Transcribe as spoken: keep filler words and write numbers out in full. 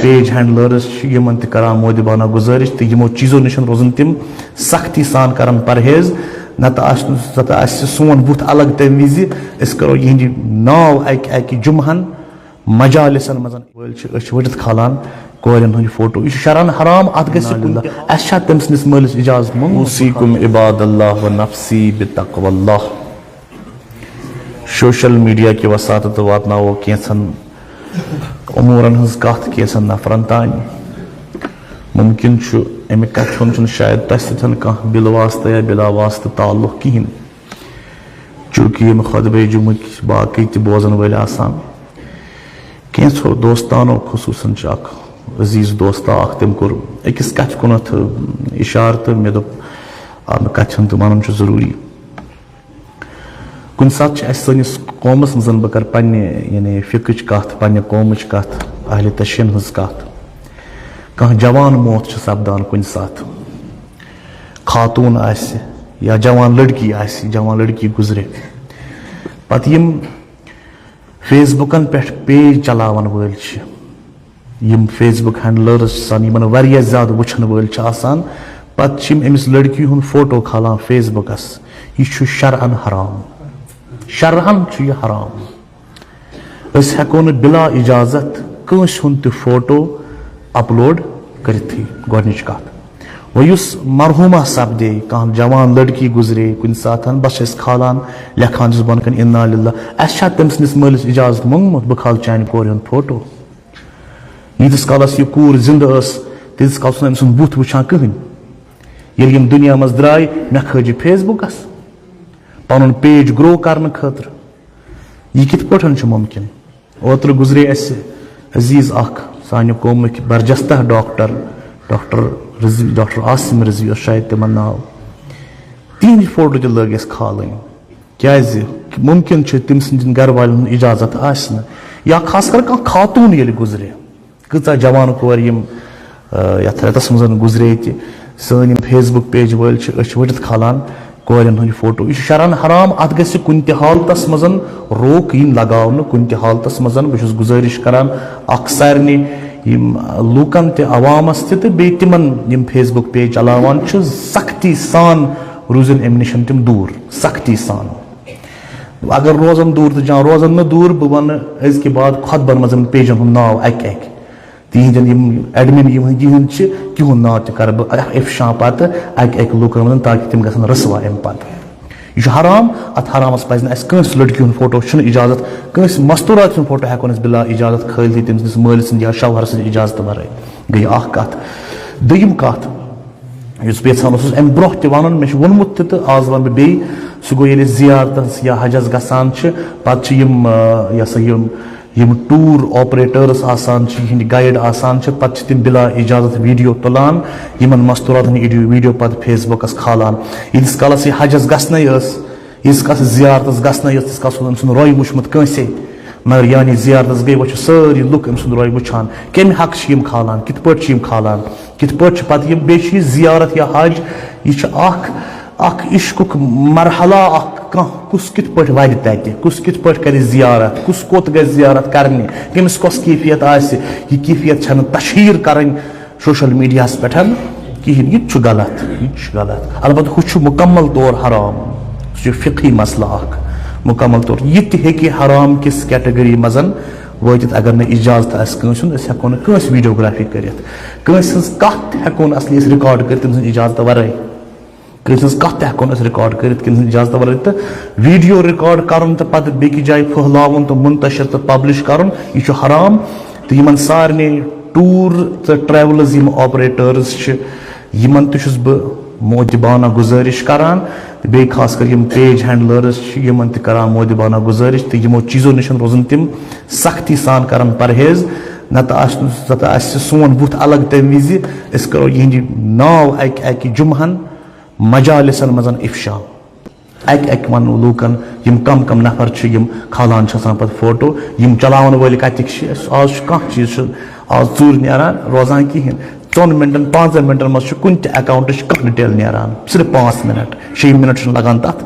Page handlers چھِ یِمن تہِ کران مودبانہ گزٲرِش تہٕ یِمو چیٖزو نِش روزن تِم سختی سان کران پرہیز، نتہٕ آسہِ نہٕ، نتہٕ آسہِ سون بُتھ الگ تمہِ وِزِ۔ أسۍ کرو یِہنٛدِ ناو اکہِ اکہِ جمعہن مجالسن منٛز۔ وٲلۍ چھِ أچھ ؤٹِتھ کھالان کورٮ۪ن ہٕنٛدۍ فوٹو۔ یہِ چھُ شرعن حرام، اتھ گژھِ کُنہِ تہِ، اَسہِ چھا تٔمۍ سٕنٛدِس مٲلِس اجازت منٛگمُت؟ اوصیکم عباد اللہ و نفسی بتقوی اللہ۔ سوشل میڈیا کہِ وساطت واتناوو کینٛژھن امورن ہٕنٛز کتھ کینٛژھن نفرن تام۔ ممکن چھُ امہِ کتھِ ہُنٛد چھُنہٕ شاید تۄہہِ سۭتۍ کانٛہہ بِل واسطہٕ یا بِلا واسطہٕ تعلق کِہینۍ، چونکہ ییٚمہِ خطبہ جمعہٕکۍ باقٕے تہِ بوزن وٲلۍ آسان۔ کینٛژھو دوستانو، خصوصاً چھُ اکھ عزیز دوستا اکھ، تٔمۍ کوٚر أکِس کتھِ کُنتھ اشارٕ تہٕ مےٚ دوٚپ، آ، مےٚ کتھِ ہُنٛد تہِ ونُن چھُ ضروٗری۔ کُنہِ ساتہٕ چھِ اَسہِ سٲنِس قومَس منٛز، بہٕ کَرٕ پنٛنہِ، یعنی، فقٕچ کَتھ، پنٛنہِ قومٕچ کَتھ، اہلِ تشیٖعن ہٕنٛز کَتھ، کانٛہہ جوان موت چھُ سَپدان کُنہِ ساتہٕ، خاتوٗن آسہِ یا جوان لٔڑکی آسہِ، جوان لٔڑکی گُزرِ، پَتہٕ یِم فیس بُکَن پٮ۪ٹھ پیج چلاوَن وٲلۍ چھِ، یِم فیس بُک ہینڈلرز چھِ آسان، یِمن واریاہ زیادٕ وٕچھن وٲلۍ چھِ آسان، پتہٕ چھِ یِم أمِس لڑکی ہُنٛد فوٹو کھالان فیس بُکس۔ یہِ چھُ شرعن حرام، شرعن چھُ یہِ حرام۔ أسۍ ہٮ۪کو نہٕ بلا اجازت کٲنٛسہِ ہُنٛد تہِ فوٹو اپلوڈ کٔرِتھٕے۔ گۄڈٕنِچ کتھ۔ وۄنۍ یُس مرحوٗمہ سپدے، کانٛہہ جوان لڑکی گُزرے کُنہِ ساتہٕ، بس چھِ أسۍ کھالان، لیکھان چھِس بۄنہٕ کَنہِ انا للہ۔ اَسہِ چھا تٔمۍ سٕنٛدِس مٲلِس اجازت منٛگمُت، بہٕ کھالہٕ چانہِ کورِ ہُنٛد فوٹو؟ ییٖتِس کالس یہِ کوٗر زِندٕ ٲس، تیٖتِس کالس اوس نہٕ أمۍ سُنٛد بُتھ وٕچھان کٕہٕنۍ۔ ییٚلہِ یِم دُنیا منٛز درٛاے، مےٚ کھٲج یہِ فیس بُکس پنُن پیج گرو کرنہٕ خٲطرٕ۔ یہِ کِتھ پٲٹھۍ چھُ مُمکِن؟ اوترٕ گُزرے اَسہِ عزیٖز اکھ، سانہِ قومٕکۍ برجستہ doctor, doctor Rizvi, doctor Asim Rizvi اوس شاید تِمن ناو۔ تِہنٛدۍ فوٹو تہِ لٲگۍ اَسہِ کھالٕنۍ۔ کیازِ؟ ممکن چھُ تٔمۍ سٕنٛدٮ۪ن گرٕ والٮ۪ن ہُنٛد اجازت آسہِ نہٕ، یا خاص کر کانٛہہ خاتوٗن ییٚلہِ گُزرِ۔ کۭژاہ جوان کورِ یِم، آ، یتھ رٮ۪تس منٛز گُزرے تہِ، سٲنۍ یِم فیس بُک پیج وٲلۍ چھِ، أسۍ چھِ ؤٹِتھ کھالان کورٮ۪ن ہٕنٛدۍ فوٹو۔ یہِ چھُ شرعن حرام، اتھ گژھِ کُنہِ تہِ حالتس منٛز روک یِنۍ لگاونہٕ، کُنہِ تہِ حالتس منٛز۔ بہٕ چھُس گُزٲرِش کران اکھ سارنٕے، یِم لوٗکن تہِ، عوامس تہِ، تہٕ بیٚیہِ تِمن یِم فیس بُک پیج چلاوان چھِ، سختی سان روٗزِن امہِ نِش تِم دوٗر، سختی سان۔ اگر روزن دوٗر تہٕ جان روزن نہٕ دوٗر، بہٕ ونہٕ أزکہِ بعد خۄطبن منٛز یِمن پیجن ہُنٛد ناو اکہِ اکہِ۔ تِہنٛدٮ۪ن یِم ایڈمن یِم یِہنٛد چھِ، تِہُنٛد ناو تہِ کرٕ بہٕ افشاں پتہٕ اکہِ اکہِ لوٗکن منٛز، تاکہِ تِم گژھن رسوا امہِ پتہٕ۔ یہِ چھُ حرام، اتھ حرامس پزِ نہٕ اسہِ کٲنٛسہِ لڑکی ہُنٛد فوٹو، چھُنہٕ اجازت، کٲنٛسہِ مستورات ہُنٛد فوٹو ہٮ۪کو نہٕ أسۍ بلا اجازت کھٲلتھٕے تٔمۍ سٕنٛدِس مٲلۍ سٕنٛدِ یا شوہر سٕنٛدِ اجازتہٕ ورٲے۔ گٔے اکھ کتھ۔ دوٚیِم کتھ، یُس بہٕ یژھان اوسُس امہِ برونٛہہ تہِ ونُن، مےٚ چھُ ووٚنمُت تہِ تہٕ آز ونہٕ بہٕ بیٚیہِ، سُہ گوٚو ییٚلہِ أسۍ زیارتس یا حجس گژھان چھِ، پتہٕ چھِ یِم، آ، یہِ ہسا یِم، یِم ٹوٗر آپریٹرس آسان چھِ، یِہنٛدۍ گایڈ آسان چھِ، پتہٕ چھِ تِم بلا اجازت ویڈیو تُلان، یِمن مستوراتن ہٕنٛدۍ ویڈیو، ویڈیو پتہٕ فیس بُکس کھالان۔ ییٖتِس کالس یہِ حجس گژھنَے ٲس، ییٖتِس کالس زیارتس گژھنَے یٲژ، تیٖتِس کالس اوس أمۍ سُنٛد روے وٕچھمُت کٲنٛسے۔ مگر یعنی زیارتس گٔے، وۄنۍ چھِ سٲری لُکھ أمۍ سُنٛد روے وٕچھان۔ کَمہِ حق چھِ یِم کھالان؟ کِتھ پٲٹھۍ چھِ یِم کھالان؟ کِتھ پٲٹھۍ چھِ پتہٕ یِم؟ بیٚیہِ چھِ یہِ زیارت یا حج، یہِ چھِ اکھ، اکھ عشقُک مرحلہ اکھ۔ کانٛہہ کُس کِتھ پٲٹھۍ وَدِ تَتہِ، کُس کِتھ پٲٹھۍ کَرِ زیارت، کُس کوٚت گژھِ زیارت کرنہِ، کٔمِس کۄس کیفیت آسہِ، یہِ کیفیت چھَنہٕ تشہیٖر کرٕنۍ سوشل میڈیاہَس پٮ۪ٹھ کِہیٖنۍ۔ یہِ تہِ چھُ غلط، یہِ تہِ چھُ غلط۔ البتہ ہُہ چھُ مُکمل طور حرام، سُہ چھُ فقہی مسلہٕ اکھ مُکمل طور۔ یہِ تہِ ہیٚکہِ حرام کِس category منٛز وٲتِتھ، اگر نہٕ اجازت آسہِ کٲنٛسہِ ہُنٛد، أسۍ ہٮ۪کو نہٕ کٲنٛسہِ ویڈیوگرافی کٔرِتھ، کٲنٛسہِ ہٕنٛز کَتھ تہِ ہٮ۪کو نہٕ اصلی أسۍ ریکارڈ کٔرِتھ تٔمۍ سٕنٛز اجازت ورٲے۔ کٲنٛسہِ ہٕنٛز کَتھ تہِ ہٮ۪کو نہٕ أسۍ ریکارڈ کٔرِتھ، کٲنٛسہِ ہٕنٛز اجازت ورٲے۔ تہٕ ویڈیو ریکارڈ کرُن تہٕ پتہٕ بیٚکِس جایہِ پھٔہلاوُن تہٕ منتشر تہٕ پبلش کرُن، یہِ چھُ حرام۔ تہٕ یِمن سارنٕے ٹوٗر تہٕ ٹریولز یِم آپریٹرز چھِ، یِمن تہِ چھُس بہٕ مودبانہ گُزٲرِش کران، تہٕ بیٚیہِ خاص کر یِم پیج ہینڈلرز چھِ، یِمن تہِ کران مودبانہ گُزٲرِش، تہٕ یِمو چیٖزو نِش روزن تِم سختی سان کران پرہیز۔ نتہٕ آسہِ، نتہٕ آسہِ سون بُتھ الگ تمہِ وِزِ۔ أسۍ کرو یِہنٛدِ ناو اکہِ اکہِ جمعہن مجالسن منٛز افشا۔ اکہِ اکہِ ونو لوٗکن، یِم کم کم نفر چھِ یِم کھالان چھِ آسان پتہٕ فوٹو، یِم چلاون وٲلۍ کتِکۍ چھِ۔ آز چھُ کانٛہہ چیٖز چھُ آز ژوٗرِ نیران روزان کِہینۍ۔ ژۄن منٹن، پانٛژن منٹن منٛز چھُ کُنہِ تہِ اکاؤنٹٕچ کانٛہہ ڈیٹیل نیران، صرف پانٛژھ منٹ، شیٚیہِ منٹ چھُنہٕ لگان تتھ۔